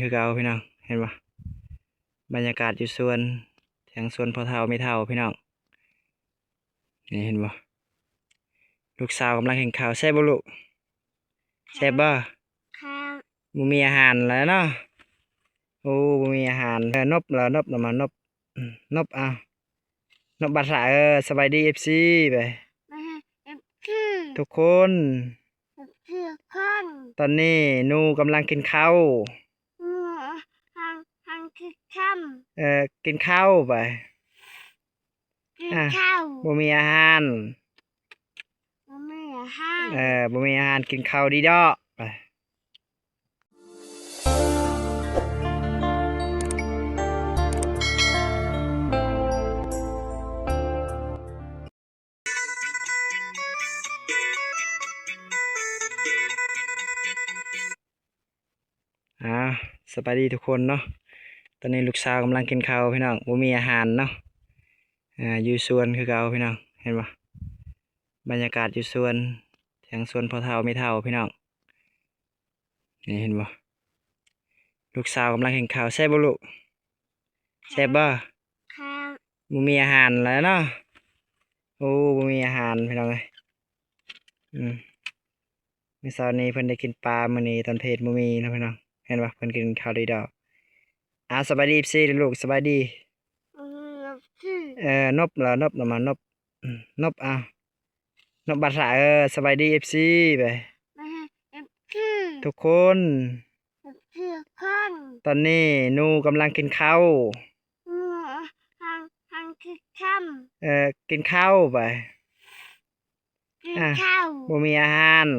ຄືເກົ່າພີ່ນ້ອງ ເຫັນບໍ່? ບັນຍາກາດຢູ່ສວນ ທາງສວນພໍ່ເຖົ້າແມ່ເຖົ້າພີ່ນ້ອງ ນີ້ເຫັນບໍ່? ລູກສາວກຳລັງກິນເຂົ້າ ແຊບບໍ່ລູກ? ແຊບບໍ່? ແຊບ ບໍ່ມີອາຫານແລ້ວເນາະ. ໂອ້ ບໍ່ມີອາຫານ ເອີ ນົບລະ ນົບລະ ມານົບ ນົບ ເອົາ ນົບບັດສະ ເອີ ສະບາຍດີ ເອັຟຊີ ໄປ ເອັຟຊີ ທຸກຄົນ ເອັຟຊີ ທຸກຄົນ ຕອນນີ້ໜູກຳລັງກິນເຂົ້າ ໜູກຳລັງກິນເຂົ້າ ເອີ ກິນເຂົ້າໄປ ກິນເຂົ້າ ບໍ່ມີອາຫານ ບໍ່ມີອາຫານ ເອີ ບໍ່ມີອາຫານ ກິນເຂົ້າດີເດາະ ໄປ. ອ່າ ສະບາຍດີທຸກຄົນເນາະ ຕອນນີ້ລູກສາວກຳລັງກິນເຂົ້າພີ່ນ້ອງ ບໍ່ມີອາຫານເນາະ ອ່າ ຢູ່ສວນຄືເກົ່າພີ່ນ້ອງ ເຫັນບໍ່? ບັນຍາກາດຢູ່ສວນ ທາງສວນພໍ່ເຖົ້າແມ່ເຖົ້າພີ່ນ້ອງ ນີ້ເຫັນບໍ່? ລູກສາວກຳລັງກິນເຂົ້າ ແຊບບໍ່ລູກ? ແຊບບໍ່? ແຊບ ບໍ່ມີອາຫານແລ້ວເນາະ ໂອ້ ບໍ່ມີອາຫານພີ່ນ້ອງເອີຍ ອືມ ມື້ເຊົ້ານີ້ເພິ່ນໄດ້ກິນປາ ມື້ນີ້ຕອນເພນບໍ່ມີເນາະພີ່ນ້ອງ ເຫັນບໍ່? ເພິ່ນກິນເຂົ້າດີດອກ ອ່າ ສະບາຍດີ ເອັຟຊີ ລູກ ສະບາຍດີ ເອີ ນົບລະ ນົບລະ ມານົບ ນົບ ເອົາ ນົບບັດສະ ເອີ ສະບາຍດີ ເອັຟຊີ ໄປ ເອັຟຊີ ທຸກຄົນ ເອັຟຊີ ທຸກຄົນ ຕອນນີ້ໜູກຳລັງກິນເຂົ້າ ໜູກຳລັງກິນເຂົ້າ ເອີ ກິນເຂົ້າໄປ ກິນເຂົ້າ ບໍ່ມີອາຫານ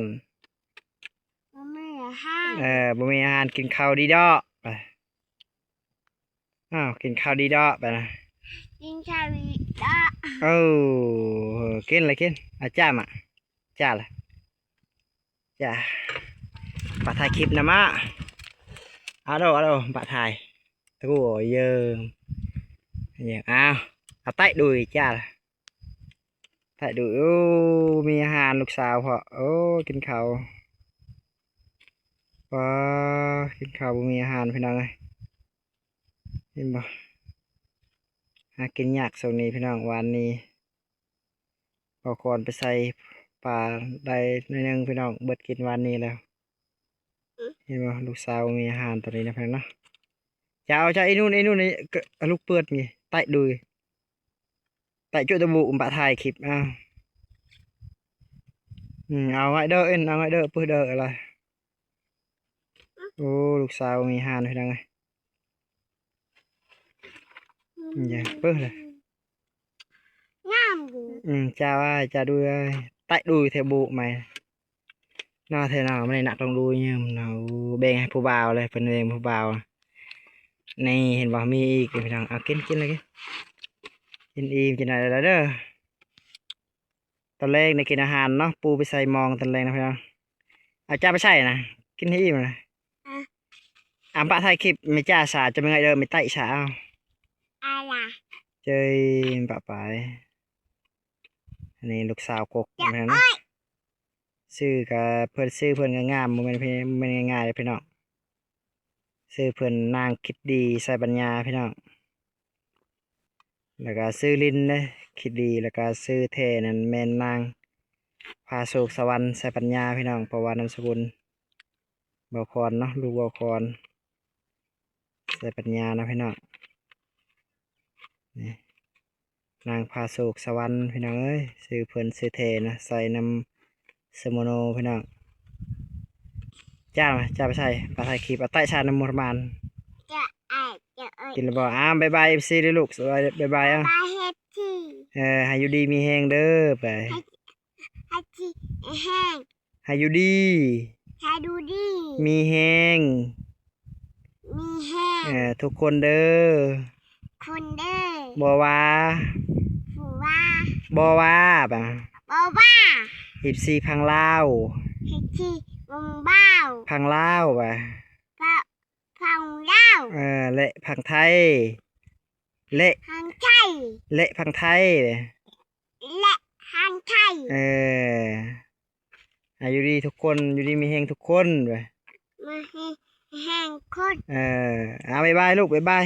ບໍ່ມີອາຫານ ເອີ ບໍ່ມີອາຫານ ກິນເຂົ້າດີເດາະ ໄປ ອ້າວ ກິນເຂົ້າດີເດາະ ໄປນະ ກິນເຂົ້າດີເດາະ ເອີ ກິນລະກິນ ອາ ຈ້າມະ ຈ້າລະ ຈ້າ ປະຖ່າຍຄລິບນຳມະ ອາໂດ ອາໂດ ປະຖ່າຍ ໂອ້ ເຢີມ ເຢີມ ອ້າວ ອາ ໄຕະດຸຍ ຈ້າລະ ຖ່າຍດູ ໂອ້ ມີອາຫານລູກສາວເພາະ ໂອ້ ກິນເຂົ້າ ປາ ກິນເຂົ້າບໍ່ມີອາຫານພີ່ນ້ອງເອີຍ ເຫັນບໍ່? ຫາກິນຍາກຊ່ວງນີ້ພີ່ນ້ອງ ວານນີ້ບ່າວຄອນໄປໃສ່ປາໄດ້ໜ້ອຍໜຶ່ງພີ່ນ້ອງ ເບິດກິນວານນີ້ແລ້ວ ເຫັນບໍ່? ລູກສາວບໍ່ມີອາຫານຕອນນີ້ນະພີ່ນ້ອງເນາະ ຈະເອົາ ຈະເອົາ ອີ່ນູ່ນ ອີ່ນູ່ນ ກະ ລູກເປີດນີ້ ໄຕະດູ ແຕະຈຸດຕະບຸ ປະຖ່າຍຄລິບ ອາ ອືມ ເອົາໄວ້ເດີ ເອັນ ເອົາໄວ້ເດີ ປຶດເດີ ອະໄລ ໂອ້ ລູກສາວມີຮ້ານພີ່ນ້ອງເອີຍ ເປີດເລີຍ ງາມຢູ່ ອືມ ຈ້າ ຈ້າ ດູ ໄຕະດູ ແທ້ບຸ ໃໝ່ ໜ້າແທ້ໜ້າ ມັນໄດ້ໜັກຕ້ອງດູຍືມນະ ໂອ້ ແບ່ງໃຫ້ຜູ້ບ່າວເລີຍ ເພິ່ນແບ່ງຜູ້ບ່າວ ນີ້ ເຫັນບໍ່ ມີອີກ ພີ່ນ້ອງ ເອົາ ກິນ ກິນເລີຍ ກິນ ກິນອີ່ມ ກິນໄດ້ແລ້ວເດີ ຕອນແລງໄດ້ກິນອາຫານເນາະ ປູໄປໃສ່ມອງຕອນແລງນະພີ່ນ້ອງ ເອົາ ຈ້າໄປໃສ່ນະ ກິນໃຫ້ອີ່ມນະ ອາ ອາ ປະຖ່າຍຄລິບ ແມ່ຈ້າສາ ຈະໄປເງີຍເດີ ແມ່ໄຕສາ ເອົາ ອາລະ ເຈີຍ ປະໄປ ອັນນີ້ລູກສາວກົກ ຈະ ພີ່ນ້ອງເນາະ ໂອ້ຍ ຊື່ກະເພິ່ນ ຊື່ເພິ່ນກະງາມ ບໍ່ແມ່ນ ບໍ່ແມ່ນງ່າຍໆເດ້ພີ່ນ້ອງ ຊື່ເພິ່ນນາງຄິດດີ ໄຊປັນຍາພີ່ນ້ອງ ແລ້ວກະຊື່ຫຼິ້ນເດ້ ຄິດດີ ແລ້ວກະຊື່ແທ້ນັ້ນແມ່ນນາງພາໂຊກ ສະຫວັນ ໄຊປັນຍາພີ່ນ້ອງ ເພາະວ່ານາມສະກຸນບ່າວຄອນເນາະ ລູກບ່າວຄອນ ໄຊປັນຍາເນາະພີ່ນ້ອງ ນີ້ ນາງພາໂຊກ ສະຫວັນ ພີ່ນ້ອງເອີຍ ຊື່ເພິ່ນຊື່ແທ້ນະ ໃສ່ນຳສະໂມໂນພີ່ນ້ອງ ຈ້າມາ ຈ້າໄປໃສ່ ປະຖ່າຍຄລິບ ເອົາໄຕສານຳໝູ່ມານ ຈະ ອາຍ ຈະ ເອີຍ ກິນແລ້ວບໍ່? ອ້າວ ບາຍບາຍເອັຟຊີເດີລູກ ສະບາຍ ບາຍບາຍ ອ້າວ ບາຍບາຍເອັຟຊີ ເອີ ໃຫ້ຢູ່ດີມີແຮງເດີ ໄປ ໃຫ້ ໃຫ້ດີມີແຮງ ໃຫ້ຢູ່ດີ ໃຫ້ຢູ່ດີ ມີແຮງ ມີແຮງ ເອີ ທຸກຄົນເດີ ຄົນເດີ ບໍ່ວ່າ ຜູ້ວ່າ ບໍ່ວ່າ ບໍ່ວ່າ ເອັຟຊີຝັ່ງລາວ ເອັຟຊີຝັ່ງລາວ ຝັ່ງລາວ ວ່າ ຝັ່ງລາວ ເອີ ແລະ ຝັ່ງໄທ ແລະ ຝັ່ງໄທ ແລະ ຝັ່ງໄທ ແລະ ຝັ່ງໄທ ເອີ ໃຫ້ຢູ່ດີທຸກຄົນ ຢູ່ດີມີແຮງທຸກຄົນ ມາໃຫ້ ແຮງຄົນ ເອີ ເອົາ ບາຍບາຍລູກ ບາຍບາຍ.